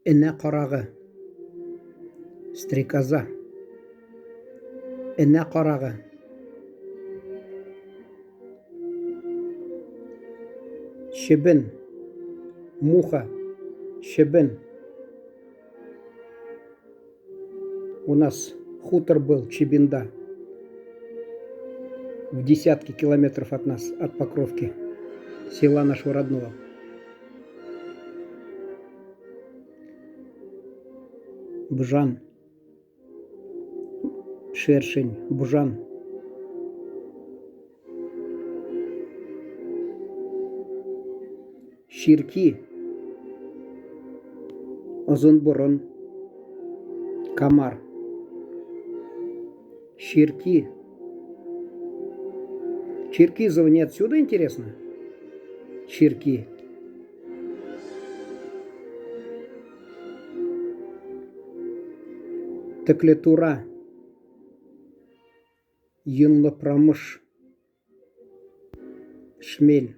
Энә карагы. Стрекоза. Энә карагы. Чебен. Муха. Чебен. У нас хутор был Чебенда. В десятки километров от нас, от Покровки, села нашего родного. Бжан. Шершень. Бжан. Чирки. Озын борын. Комар. Чирки. Черкизово не отсюда, интересно? Чирки. Теклетура. Йонлы промыш. Шмель.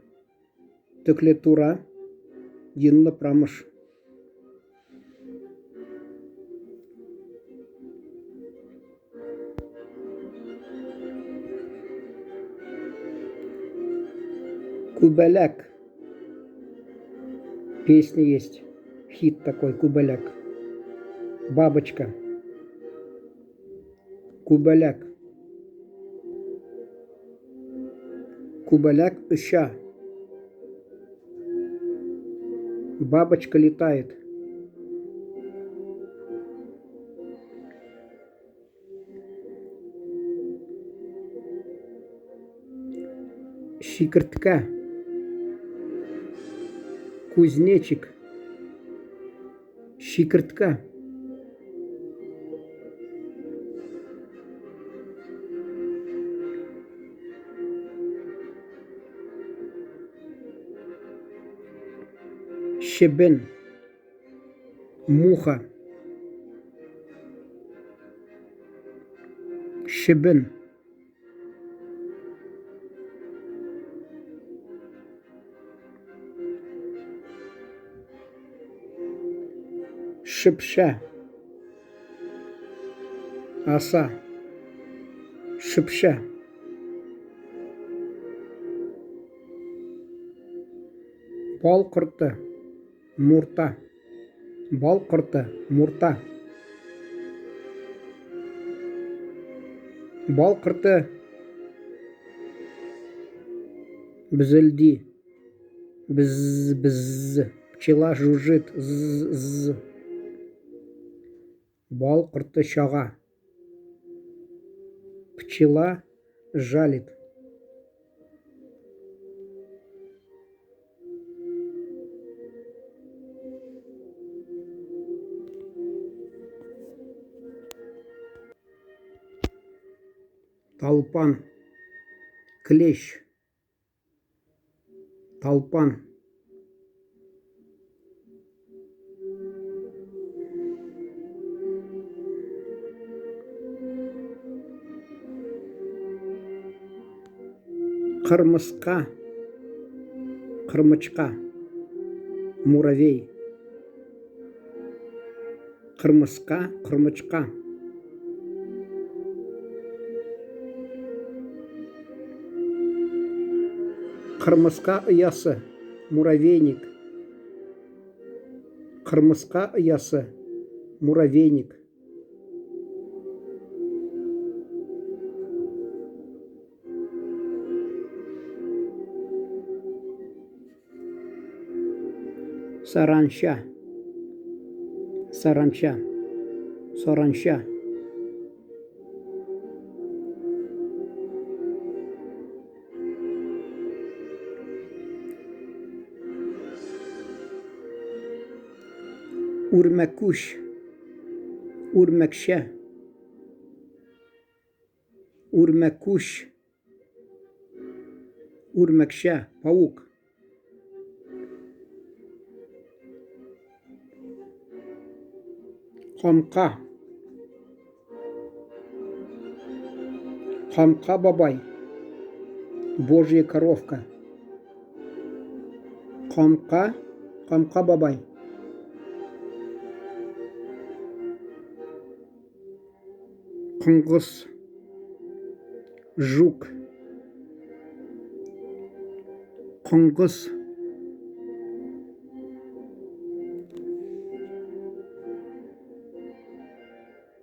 Төклетура. Йонлы промыш. Кубаляк. Песня есть. Хит такой, Кубаляк. Бабочка. Күбәләк. Күбәләк оча. Бабочка летает. Чикерткә. Кузнечик. Чикерткә. Чебен. Муха. Чебен. Шөпшә. Аса. Шөпшә. Бал корты. Мурта. Бал корты. Мурта. Бал корты. Бзелди. Бз, бз. Пчела жужжит. З, з. Бал корты чага. Пчела жалит. Талпан. Клещ. Талпан. Кырмыска. Кырмычка. Муравей. Кырмыска, кырмычка. Кырмыска оясы, муравейник. Кырмыска оясы, муравейник. Саранча. Саранча. Саранча. Үрмәкүч. Үрмәкчә. Үрмәкүч. Үрмәкчә, паук. Камка. Камка бабай. Божья коровка. Камка. Камка бабай. Коңгыз. Жук. Коңгыз.